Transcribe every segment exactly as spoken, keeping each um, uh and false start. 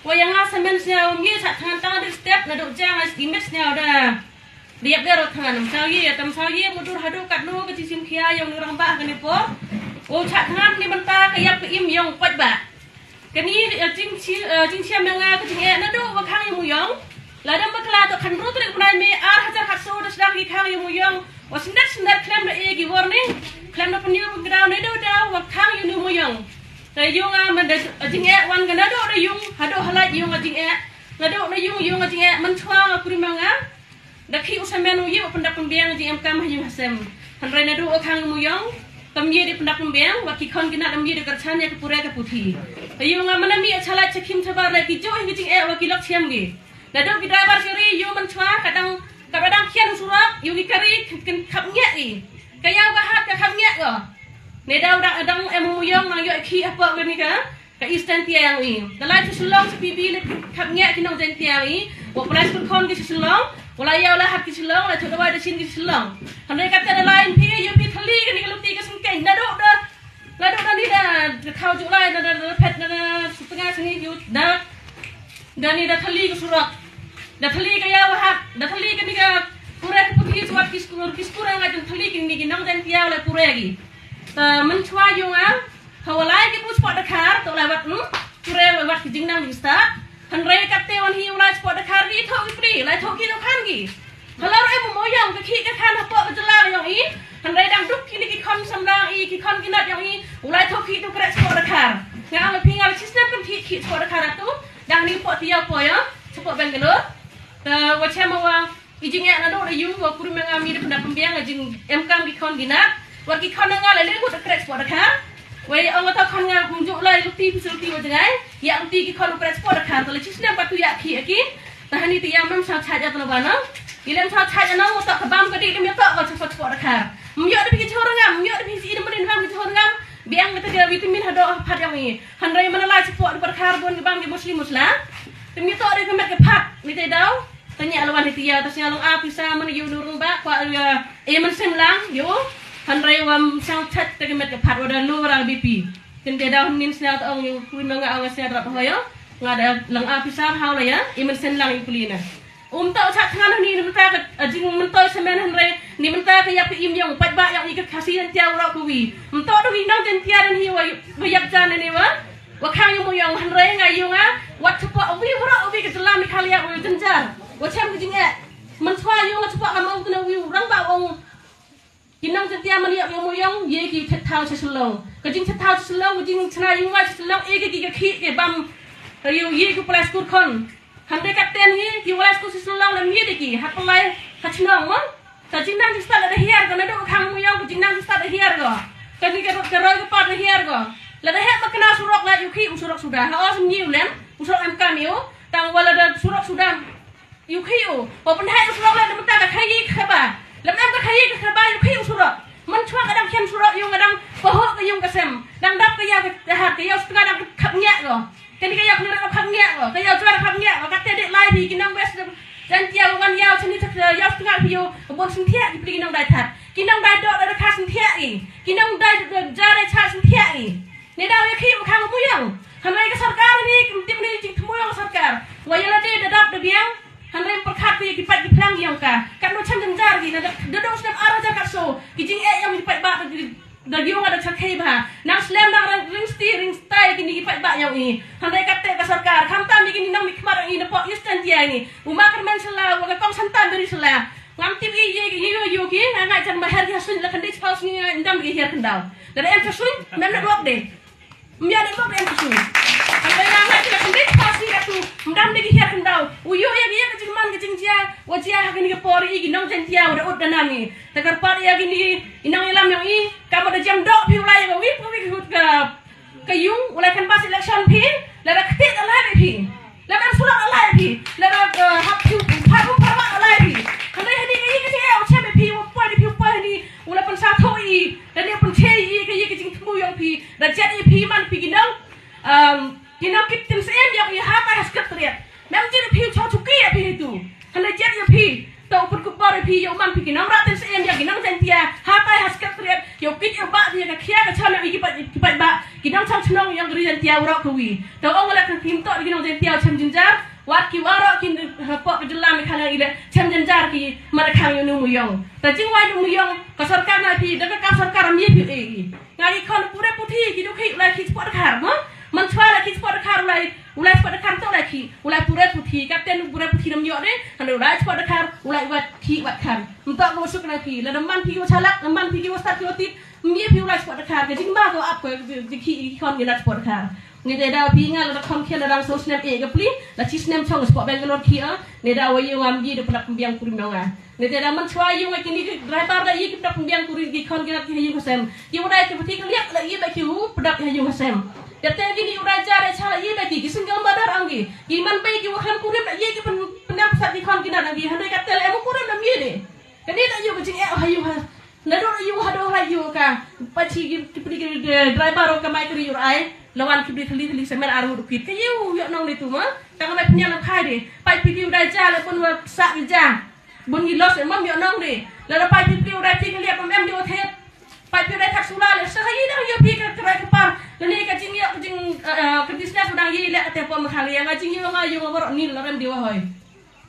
Wa ïa nga sa men sñiaw ym ye chah thngan tang da step naduh jang i met sñiaw da. Diap der thngan ym sñiaw ye tam sñiaw ye mudur haduh katno ka jingsim khia ïa u rangbah ha kane por. U chah thngan ni bynta ka ïap ka im ïong paidbah. Kani jingchiam ïa nga ka jingeh naduh wa khang ïa u Mooyong. Lada bakla to khan ru tarik bnai May ar hajar khatsaw da sdang ki khang ïa u Mooyong. Wa snet snet khlem da e ki warning khlem da pynïoh pyndaw naduh da wa khang ïa u Mooyong. Te ïa nga man da jingeh wan ka naduh da yung haduh halait yung ka jingeh. Naduh na yung yung ka jingeh man chwa nga kuri ma nga. Da khi u samen u ïa u pyndap pynbiang jingem kam ha yung ha sem. Hynrei naduh u khang u Mooyong kam ïa di pyndap pynbiang wa ki khon ki nat am ïa di kyrchan ïa ka pure ka puthi. Ïa nga man ami a chalait chakhim chabar le ki joh hi ki jingeh wa ki lok chiam gi. Naduh ki driver siri ïa man chwa ka dang ka dang khian surok ïa ki kari kin khap ngek i. Ka ïa wa hat ka khap ngek go. Ne dau dang dang em u Mooyong mang ïa khi hapoh kani ka Ka Eastern Tiang i. Da lai tu Shillong sa P B le khap ngiak ki nong Jaintia i. Wa pulai skur khon ki Shillong. Wa lai yau la hap ki Shillong, lai tu dawai da shin ki Shillong. Hynrei kata da lai phi ïa phi thali kani ka luti ka sengkeng. Naduh da naduh da ni da khaw July da da phet da da sutengah sangi yu da da ni da thali ka surok. Da thali ka yau hap da thali kani ka pure ka puthi suat ki skur ki skur nga jin thali kini ki nong Jaintia la pure ki. Ta men chwa yung a. Hawalai ki bus pot da khar to lai wat nu. Kure wat ki jingnang ki stad. Hynrei kat te wan hi ulai spot da khar ki thok ki pri lai thok ki no khan ki. Halor em mo yang ka khi ka khan hapoh ka jylla yong i. Hynrei dang duk kini ki khon samdang i ki khon ki nat yong i. Ulai thok ki tu kre spot da khar. Nga ang phi nga chi snap kan khi khi spot da khar tu. Dang ni pot ti ya po ya. Spot Bangalore. Ka wa chem wa. I jingeh naduh da yung wa kuri ma nga mi da pynda pynbiang nga jing em kam ki khon ki nat. Wa ki khon nga la leng hut da krek spot da kha. Wei ong ta khon nga kum juk lai luti phi luti wa jngai. Ya luti ki khon u krek spot da kha. Ta la chi snem patu ya ki aki. Ta hani ti ya mem sa chaj ya ta la bana. I lem sa chaj ya na wa ta ka bam ka di dem ya ta wa spot spot da kha. Myo da phi ki chor ngam, myo da phi si da mrin bam ki chor ngam. Biang ka ta vitamin hado phat yang i. Hynrei mana lai spot da kha bon ki bam ki muslim musla. Tem ya ta da ka met ka phat. Ni te dau. Tanya lawan hitia ta sñiaw long a pisa man yu nurung ba kwa yu e man sem lang yu. Hynrei wam sang chat te kemet ke phat wada lu rang B P. Ken te daw nin sñiaw ta ong yu wi ma nga ong sñiaw rap hoyo. Nga da lang a pisa haw la ya e man sem lang yu puli na. Um ta chat tngan ni mynta ka jing mynta semen hynrei ni mynta ka yap ka im yong pat ba yong i ka Khasi Jaintia u rau ka wi. Mynta dong i nong Jaintia dan hi wa yap jan ni wa. Wa khang yung mo yung hynrei nga yung a wat chepa wi wara wi ka jylla Meghalaya wi jynjar. Wa chem ka jingeh. Man chwa yung a chepa ka mau tna wi rang ba ong. Ki nong Jaintia man yak yung mo yung ye ki thet thau cha Shillong. Ka jing thet thau cha Shillong ka jing chna yung wa cha Shillong e ki ki ki ki bam. Ka yung ye ki pulai skur khon. Hynrei ka ten hi ki pulai skur cha Shillong la mi de ki ha pulai ha chnong mo. Ka jingnang jingstad la da hiar ka naduh ka khang mo yung ka jingnang jingstad da hiar ka. Ka ni ka rot ka roi ka pat da hiar ka. La da heh ma kena surok la yu khi u surok suda. Ha os ngi u lem u surok em kam yu. Tang wala da surok suda yu khi u. Wa pynheh u surok la da mynta ka khayi ka khaba. Lem em ka khayi ka khaba yu khi u surok. Man chwa ka dang khian surok yung ka dang pahoh ka yung ka sem. Dang dap ka yaw ka har ka yaw stnga dang khap ngiak ka. Kani ka ïa khun rep khang ngiak ko, ka ïa jwar khang ngiak ko, ka te de lai phi ki nong West Jaintia wan ïa chani chak ïa tnga phi yo, bon sngthia ki pli ki nong dai that. Ki nong dai do da kha sngthia i. Ki nong dai do jare cha sngthia i. Ne da ïa khi khang muyang. Hanai ka sarkar ni kim tim ni jing muyang sarkar. Wa ïa la de da dap da biang. Hanai perkhat phi ki pat ki plang ïa ka. Kat no chan jang jar ki na da do snem ar jar kat so. Ki jing e ïa ki pat ba ki Da giung ada chakhei bha. Nang slem nang ring ring sti ring stai kini ki paidbah yong i. Hynrei kate ka sorkar khamtam ïa kini nang mih khmat yong i na pok Eastern Jaiñtia. U ma kyrmen sla wa ka kong Santa Mary sla. Ngam tip i ye ye yo yo ki nga ngai jan ma her ki ha suiñ la khyndiat phaw sngi nga ndam ki her khyndaw. Lada em ka suiñ mem na dok de. Mia de dok de em ka suiñ. Hynrei nga ngai jan la khyndiat phaw sngi ka tu ndam de ki her khyndaw. U yo ye ye ka jingman ka jingjia wa jia ha kini ka por i ki nong Jaiñtia wa da ut da nam i. Te kyrpad ïa kini i nong ïalam yong i. Ka mut da jem doh phi u lai ka wi phi ka ka yung u lai canvass election phi. Lada kti da lai phi. Lada surok da lai phi. Lada hap phi u phar u phar da lai phi. Hynrei hani ka i ka i u chem phi u poi phi u poi hani u la pynsa tho i. Lada pynche i ka i ka jingthmu yong phi. Da jet i phi man phi ki nong. Ki nong kit tim siem yong i ha ka ha secretariat. Mem jin phi u chau chuki ïa phi tu. Hynrei jet ïa phi. To u pynkupbor ïa phi ïa u man phi ki nong Ratin Syiem ïa ki nong Jaiñtia. Hatai ha secretariat ïa u kit ïa u bah ïa ka khia ka chon ïa ki paid ki paidbah. Ki nong chong chnong ïa Ri Jaintia waroh kawi. Te ong la ka phim toh ki nong Jaintia chem jynjar. Wat ki waroh ki hapoh ka jylla Meghalaya i leh chem jynjar ki marakhang ïa u Nongmyniong. Te jingwan u Nongmyniong ka sorkar na phi da ka kam sorkar am ïa phi ei. Nga ki khon pure puthi ki dukhi u lai ki sport khar mo. Man chwa lai ki sport khar u lai u lai sport khar toh lai ki u lai pure puthi. Ka ten pure puthi nam ïoh de. Kan u lai sport khar u lai wat ki wat khar. Mtok mo suk na phi la da man phi u chalak man phi u start ki u tit. Mie phi u lai sport khar ka jingma ko ap ko jingkhi ki khon ki nat sport khar. Ngi te da phi nga la da kham khian da dang so snem e ka pli la chi snem chong sport Bangalore khi a. Ne da wa ïu ngam gi da pdak pembiang kurim nga. Ne te da man chwa ïu nga kini ki driver da ïu ki pdak pembiang kurim ki khon ki nat ki ha ïu ha sem. Ki wa dai ki pati ka liak la ïu ba ki u pdak ha ïu ha sem. Te te kini u dai ja da cha la ïu ba ki ki single mother ang ki. Ki man bai ki wa khlem kurim da ïu ki pen pen ap sat ki khon ki nat ang ki. Handai ka tel em kurim da mie de. Kani da ïu ka jing e ha ïu ha. Naduh ïu haduh la ïu ka. Pachi ki pli ki driver ka mai kri ur ai. Lawan ki bli thli thli semer aru dukit ka ïu ïoh nong de tu ma. Ka mai pynïang na khai de. Pai pli u dai ja la pun wa sa ja. Bun ngi los em ïoh nong de. La la pai pli u dai ti ka liap em de wa thet. Pai pli u dai thak sula le sa ha ïu dang ïu pli ka krai ka par. La ni ka jing ïoh ka jing ka business dang ïu le ka te pom kha le nga jing ïu nga ïu nga warok ni la rem de wa hoi.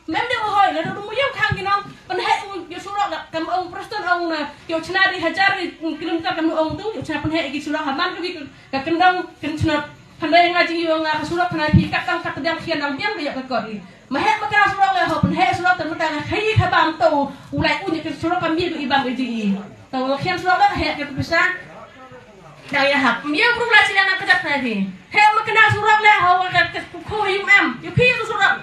Mem de hoi la dum yong khang ki nong. Pynheh u yo surok la kam ong Preston ong na yo chna ri hajar ri kilometer kam ong tu yo chna pynheh ki surok ha man ka wi ka kendong ken chnot. Pynheh nga jing yo nga ka surok pynheh ki kat tang kat tang khian dang biang ka yo ka kot ri. Ma heh ma ka surok le ho pynheh surok tan mata ka khai ka bam tu. U lai u ni ka surok kam bi i bam ka jing i. Tau khian surok la heh ka pisa. Dang ya hap. Mia bru la chi na ka jat na hi. Heh ma ka surok le ho ka ko yu em. Yo ki surok.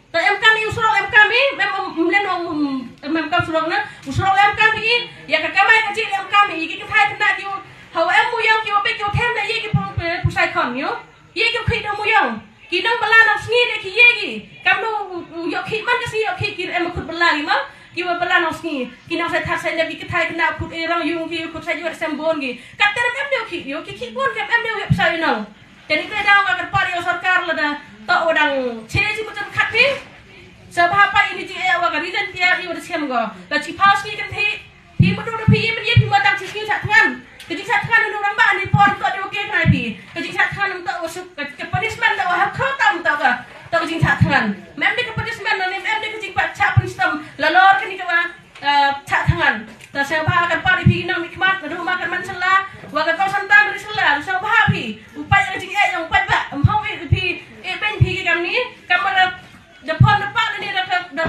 Ta em kam i u surok em kam i, em em len ong em em kam surok na, u surok em kam i, ya ka kamai ka jing em kam i, ki ka thai kena ki u, hawa em mu yang ki u pek ki u them da ye ki pu pu sai khon yo, ye ki u khi da mu yang, ki nong bala nong sngi de ki ye ki, kam no u yo khi man ka sngi yo khi ki em khut bala ki ma, ki wa bala nong sngi, ki nong sai thar sai lep ki ka thai kena khut e rong yung ki khut sai yo sem bon ki, ka ter em de u khi yo, ki khi bon ki em de u yo sai nong. Te ni te dang ka kyrpad ïa sorkar lada toh u dang che ji mutun khat phi. Sa ba pa ini ji e wa ka reason pia ïa wa da siam go. La chi phaw sngi kan thi. Phi mutun da phi ïa phi mutang chi sngi sa thngan. Ka jing sa thngan nu rang ba ni por toh di okay na phi. Ka jing sa thngan toh wa suk ka punishment toh wa ha khro tam toh ka. Toh ka jing sa thngan. Mem de ka punishment na ni mem de ka jing pa cha punishment. La lor ka ni ka wa. Chah thngan. Ta sngewbha kan pari phi nang mi khmat ruh ma kan man sela. Wa ka kong santan ri sela sngewbha phi. U pait ka jingeh ïa u pait ba. Mhong i phi i ben phi ki kam ni. Kam ba da pon da pa ni da ka da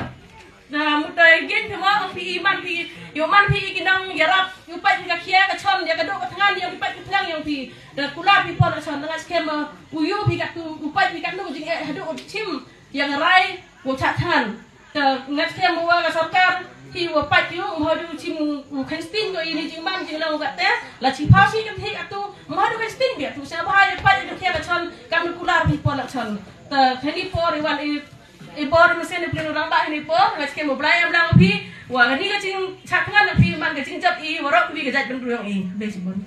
da mutai gen phi ma phi i man phi. Ïa man phi ki nang ïarap. U pait phi ka khia ka chon ïa ka do ka thngan ïa u pait ka thngan ïa phi. Da kula phi pon da chon da ngat skem u yu phi ka tu u pait phi ka nu jingeh hadu u chim ïa ka rai u chah thngan. Te ngat kem wa ka sorkar hi wa pait yu mhodu chim u khenstin ko ini jingman jinglang ka te la chi phaw si kan hi atu mhodu khenstin bia tu sa bha yu pait yu khia ka chon kam kular hi pon la chon. Te khani por i wan i i bor mesen i plin rang ba ini por ngat kem u brai am lang phi wa ni ka jing chak ngan phi man ka jing jap i warok wi ka jait ben ruyong i be si bon.